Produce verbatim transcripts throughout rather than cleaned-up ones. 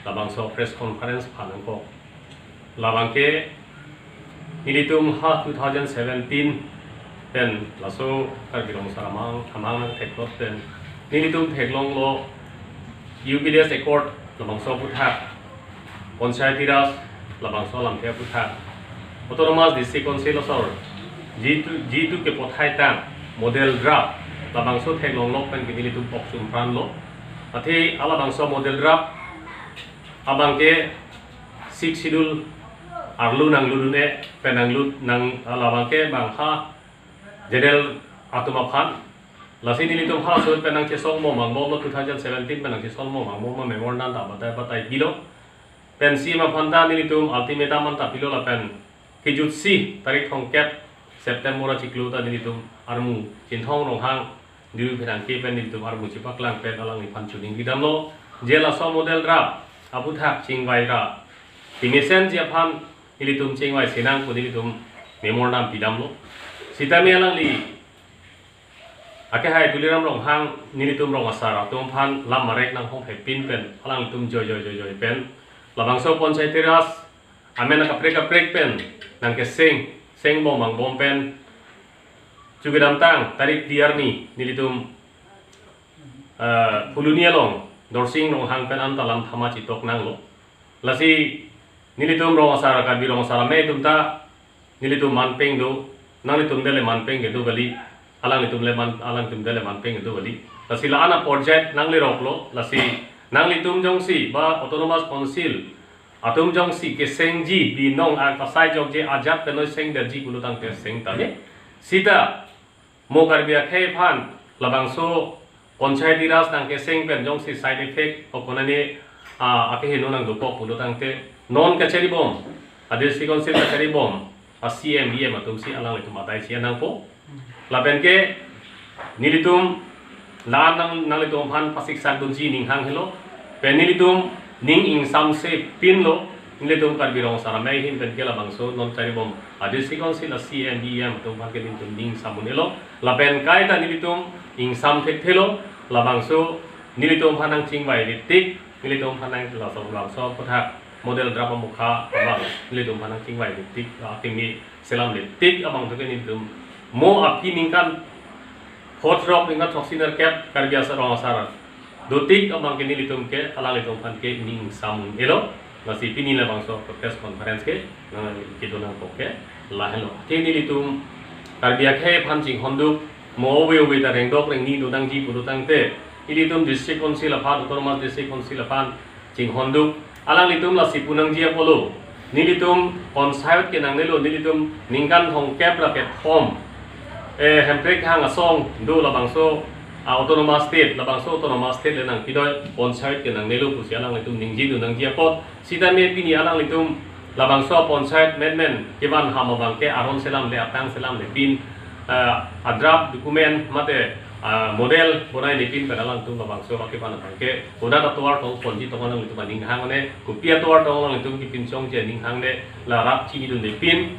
labangso press conference phan nangkok. Labangke nelitum ha two thousand seventeen pen laso Karbi Rong Asar amang amang nangtheklot pen nelitum theklonglo U P D S Accord labangso aphuthak, Panchayati Raj labangso alamthe aphuthak, Autonomous District Council asor jitu jitu kepathai tang model draft labangso theklonglok pen ke nelitum pok sumpranlo. Athe halabangso model draft abangke Sixth Schedule arlo nangludun-e pen nanglut nang, halabangke bang ha general atum aphan. Lasi nelitum halaso pen nangchesong mo mangbomlo, two thousand seventeen pen nangchesong mo mangbomlo, memorandum ta batai batai pilo. Pen C M aphan ta nelitum ultimatum anta pilo lapen kejutsi tarik thomkep September achiklo ta nelitum armu Chinthong Ronghang diru pherangke pen nelitum armu chepaklang pen alangliphan choningri damlo. Je laso model draft aphuthak chingvai ra kemesen ji aphan nelitum chingvai sinang pu nelitum memorandum pidamlo. Sitame alangli akehai Tuliram Ronghang nelitum Rong Asar atum aphan lam marek nanghong hepin pen alanglitum joi joi joi joi pen labangso Panchayati Raj amen akaprek kaprek pen nangkeseng seng bom angbom pen chukidamtang tarik di arni nelitum, eh, Phuloni along Dorsing Ronghang pen anta lam thama chitok nanglo. Lasi nelitum Rong Asar, Karbi Rong Asar amei atum ta nelitum manpeng do, nanglitum dele manpeng kedo kali, alanglitum le man, alanglitum dele manpeng kedo kali. Lasi la-an aporjait nangleroklo, lasi nanglitum jongsi ba Autonomous Council atum jongsi kesengji binong akasai jokje ajat penoi sengderji pulo tangte seng tame. Sita mo Karbi akhei aphan labangso Panchayati Raj nangkeseng pen jongsi side effect o konane, ah, akeheno nangdokok pulo tangte non kachari bom, a district council kachari bom, a C M, E M atum si alanglitum adai si nangpo. Lapen ke nelitum la-an nang, nanglitum aphan pasik sak dunji ning hang helo. Pen nelitum ning ingsamse pinlo, nelitum Karbi Rong Asar amei ahin pen ke labangso non kachari bom a district council a C M, E M atum aphan ke nelitum ning ingsamun-elo. Lapen kaita nelitum ingsam thekthelo, labangso nelitum aphan nangchingvai ri tik, nelitum aphan nang laso labangso aphuthak model draft amokha abang nelitum aphan nangchingvai ri tik, akimi selam ri tik abang to ke nelitum mo aphi ningkan hot rok ningkan throksi nerkep Karbi Asar Rong Asar do tik abang ke nelitum ke alanglitum aphan ke ning ingsamun-elo. Lasi pini labangso press conference ke nang kedo nangkok ke lahelo. Athe nelitum Karbi akhei aphan chinghonduk mo ove ove ta rengdok rengni do nangji pulo tangte ilitum district council aphan, Autonomous District Council aphan chinghonduk, alanglitum lasi pu nangji apotlo, nelitum panchayat ke nangnelo, nelitum ningkan thomkep ra kethom, eh, Hemprek hang asong do labangso, ah, Autonomous State, labangso Autonomous State le nangpidoi, panchayat ke nangnelo pusi alanglitum ningje do nangji apot. Sitame pini alanglitum labangso panchayat amen amen kevan ham abang ke aron selam le, atang selam le pin, ah, a draft document mate, ah, model bonai le pin pen alanglitum labangso akevan abang ke koda ta tovar tong ponji tong alanglitum aning hangne, kopi atovar tong alanglitum kepinchongji aning hangne, la rat chini dun le pin.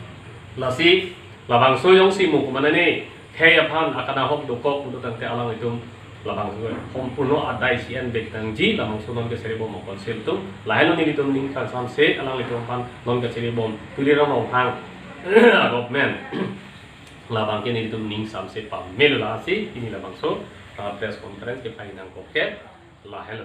Lasi labangso jongsi mo komatne khei aphan akanahok dokok pulo tangte alanglitum labangso sompurno adai si enbek nangji, labangso non kachari bom council atum. Lahelo nelitum ning ingsamse alanglitum aphan non kachari bom Tuliram Ronghang government labang ke nelitum ning ingsamse pamelo, lasi pini labangso, ah, press conference kepai nangkok ke lahelo.